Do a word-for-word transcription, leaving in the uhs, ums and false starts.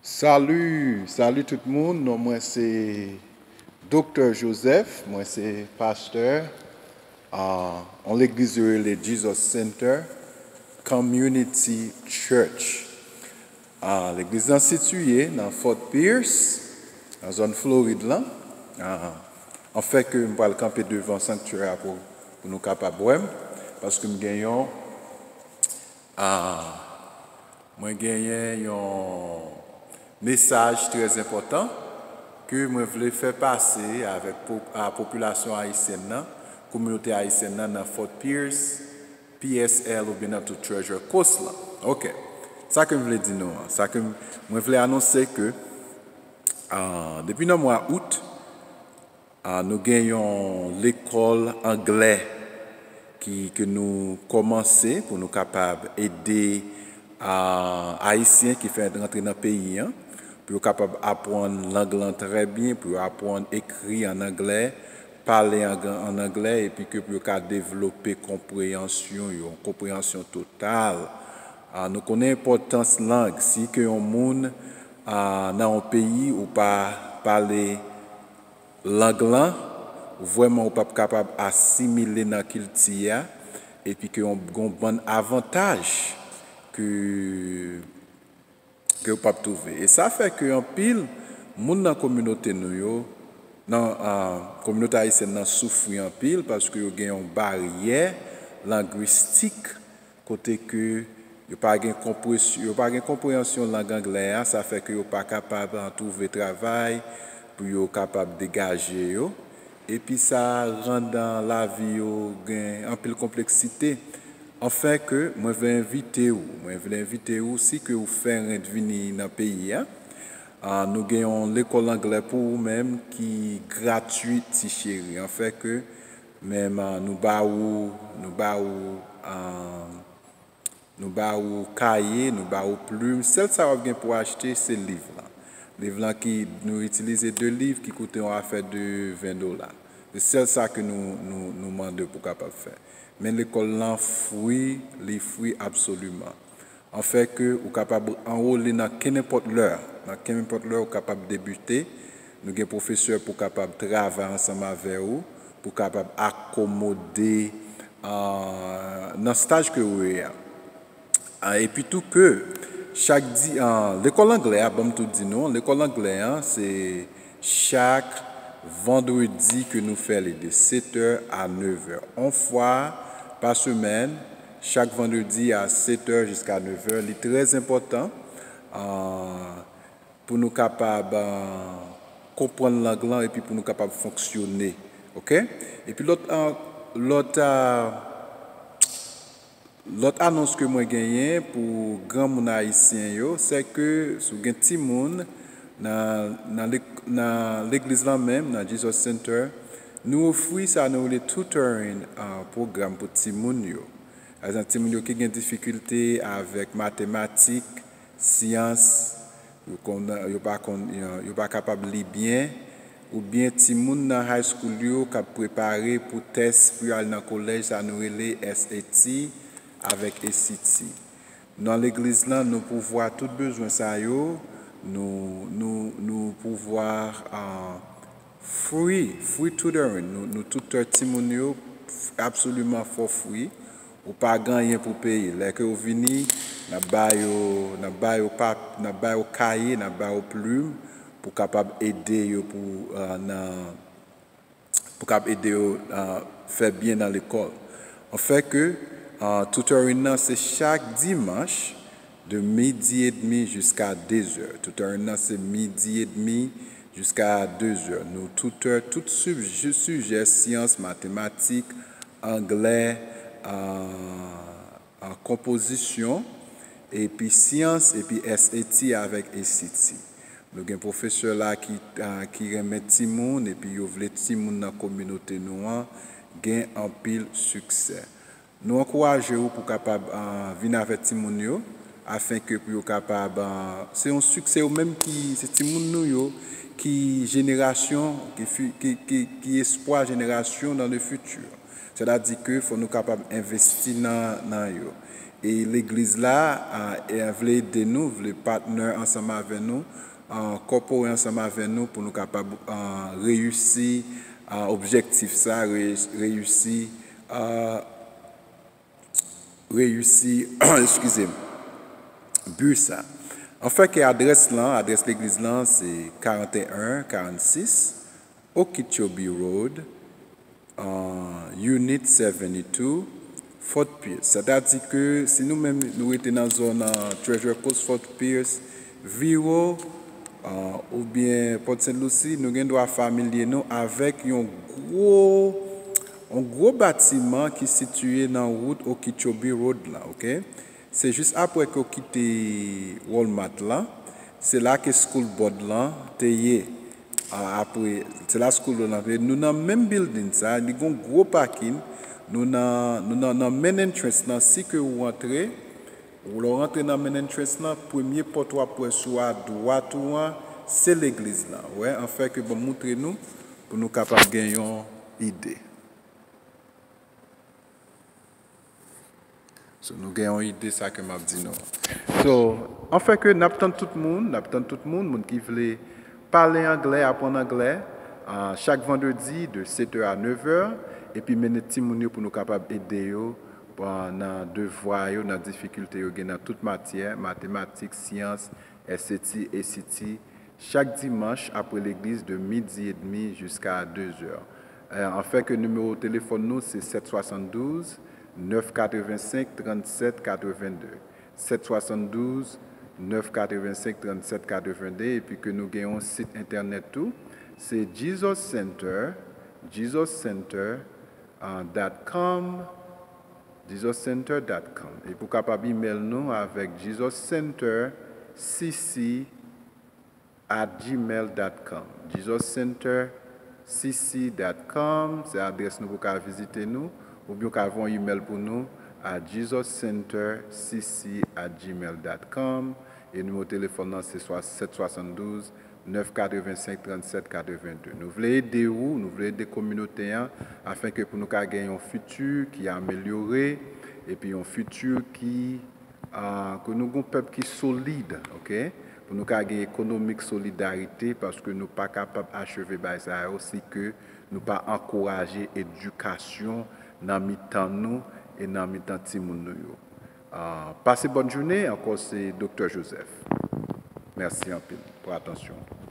Salut, salut tout moun. Non mwen se Doktè Joseph, mwen se pastè a yon legliz yo rele Jesus Center Community Church. A, legliz lan sitiye nan Fort Pierce, nan zòn Florid lan. A, anfèt ke m pral kanpe devan sanctuary a pou, pou nou kapab wè m, paske m gen yon, a, mwen genyen yon mesaj trè enpòtan ke mwen vle fè pase avèk po-, a, popilasyon ayisyèn nan, kominote ayisyèn nan nan Fort Pierce, P S L oubyen nan tout Treasure Coast lan. Ok. Sa ke m vle di nou an, sa ke m, mwen vle anonse ke, a, depi nan mwa out, a, nou gen yon lekòl anglè ki, ke nou kòmanse pou nou kapab ede, a, Ayisyen ki fèk rantre nan peyi an, pou yo kapab aprann lang lan trè byen, pou yo aprann ekri ann anglè, pale an, ann anglè, epi ke pou yo ka devlope konpreyansyon yo, konpreyansyon total. A, nou konnen enpòtans lang. Si ke yon moun, a, nan yon peyi ou pa pale lang lan, vrèman ou p ap kapab asimile nan kilti a, epi ke yon, gen yon bann avantaj ke, ke w p ap twouve. E sa fè ke anpil moun nan kominote nou yo, nan, a, kominote ayisyèn nan soufri anpil paske yo gen yon baryè lengwistik kote ke yo pa gen konpres-, yo pa gen konpreyansyon lang anglè a, sa fè ke yo pa kapab, a, twouve travay pou yo kapab degaje yo. Epi sa rann, a, lavi yo gen anpil konpleksite. Anfèt ke mwen vle envite w, mwen vle envite w, si ke w fè rent vini nan peyi a, a, nou gen yon lekòl anglè pou ou menm ki gratwit, ti cheri. Anfèt ke menm, a, nou ba ou, nou ba ou, a, nou ba ou kaye, nou ba ou plim. Sèl sa w ap gen pou w achte, se liv lan. Liv lan ki, nou itilize de liv ki koute yon afè de ven dola. Se sèl sa ke nou, nou, nou mande w pou w kapab fè. Men lekòl lan fri, li fri absoliman. Anfèt ke ou kapab anwole nan kenenpòt lè. Nan kenenpòt lè ou kapab debite. Nou gen pwofesè pou kapab travay ansanm avè ou, pou kapab akomode, a, nan staj ke ou ye a. A, epi tou ke chak di, a, lekòl anglè a, ban m tou di nou, lekòl anglè an, se chak vandredi ke nou fè li de sèt è a nèf è. Yon fwa pa semèn, chak vandredi a sèt è jiska nèf è. Li trè enpòtan, a, pou nou kapab, a, konprann lang lan epi pou nou kapab fonksyone. Ok? Epi lòt, a, lòt, a, lòt anons ke mwen genyen pou granmoun ayisyen yo, se ke si w gen timoun nan, nan lek-, nan legliz lan menm, nan Jesus Center, nou ofri sa nou rele tutoring, a, pwogram pou timoun yo. Pa egzanp, timoun yo ki gen difikilte avèk matematik, syans, yo konn, yo pa konn, yo, yo pa kapab li byen, oubyen timoun nan high school yo k ap prepare pou tès pou yo al nan kolèj, sa nou rele S A T avèk A C T. Nan legliz lan, nou pouvwa tout bezwen sa yo, nou, nou, nou pouvwa, a, free, free tutoring. Nou, nou tutor timoun yo f-, absoliman for free. Ou pa gen anyen pou peye. Lè ke yo vini, n ap ba yo, n ap ba yo pap-, n ap ba yo kaye, n ap ba yo plim pou kapab ede yo pou, a, nan, pou kapab ede yo, a, fè byen nan lekòl. Anfèt ke, a, tutoring nan se chak dimanch de midi edmi jiska de zè. Tutoring nan se midi edmi jiska de zè. Nou tutor tout sib-, sijè syans, matematik, anglè, a, a, konpozisyon, epi syans, epi S A T avèk A C T. Nou gen pwofesè la ki, a, ki renmen timoun, epi yo vle timoun nan kominote nou an gen anpil siksè. Nou ankouraje w pou kapab, a, vin avèk timoun yo, afenke pou yo kapab, a, se yon siksè yo menm ki, se timoun nou yo, ki jenerasyon, ki fi-, ki, ki, ki espwa jenerasyon dans le futur. Sètadi ke fò nou kapab envesti nan, nan yo. E legliz la, a, e vle ede nou, vle patnè ansanm avè nou, a, kòpore ansanm avè nou pou nou kapab, a, reyisi, a, objektif sa, re-, reyisi, a, reyisi, eskize m, bi sa. Anfen ke adrès lan, adrès legliz lan, se karant e en karannsis Okeechobee Road, uh, Unit seventy-two, Fort Pierce. Sètadi ke si nou menm nou rete nan zòn, uh, Treasure Coast, Fort Pierce, Vero, uh, oubyen Port Saint Lucie, nou gen dwa familye nou avèk yon gwo, yon gwo batiman ki sitiye nan wout Okeechobee Road la, oke? Se jis apre ke w kite Walmart lan, se la ke school board lan te ye. A, apre, se la school board lan te ye. Nou nan menm building sa, li gon gwo pakin. Nou nan, nou nan, nan main entrance lan, si ke ou rantre, ou lè w rantre nan main entrance lan, premye pòt w ap wè sou a dwat ou an, se legliz lan. Wè, anfen ke ban m moutre nou, pou nou kapab gen yon ide. So, nou gen yon ide sa ke m ap di nou an. So, anfen ke n ap tann tout moun, n ap tann tout moun, moun ki vle pale anglè, aprann anglè, a, chak vandredi de sèt è a nèf è, epi mennen timoun yo pou nou kapab ede yo, a, nan devwa yo, nan difikilte yo gen nan tout matyè, matematik, syans, S A T, A C T, chak dimanch apre legliz de midi edmi jiska de zè. E, anfen ke nimewo telefòn nou se sèt swasanndouz, nèf katrevensenk, trannsèt katrevenndè. Sèt swasanndouz, nèf katrevensenk, trannsèt katrevenndè, epi ke nou gen yon sit entènèt tou, se Jesus Center, Jesus Center, a, dot com, Jesus Center dot com. Epi w kapab email nou avèk Jesus Center C C at gmail dot com. Jesus Center C C dot com, se adrès nou pou ka vizite nou, oubyen w ka voye yon email pou nou a Jesus Center C C at gmail dot com, e nimewo telefòn nan se swa-, sèt swasanndouz, nèf katrevensenk, trannsèt katrevenndè. Nou vle ede ou, nou vle ede kominote an, afenke pou nou ka gen yon fiti ki amelyore, epi yon fiti ki, a, ke nou gon pèp ki solid, oke? Pou nou ka gen ekonomik solidarite, paske nou pa kapab acheve bagay sa yo si ke nou pa ankouraje edikasyon nan mitan nou e nan mitan timoun nou yo. A, pase bòn jounen, ankò se Doktè Joseph. Mèsi anpil pou atansyon.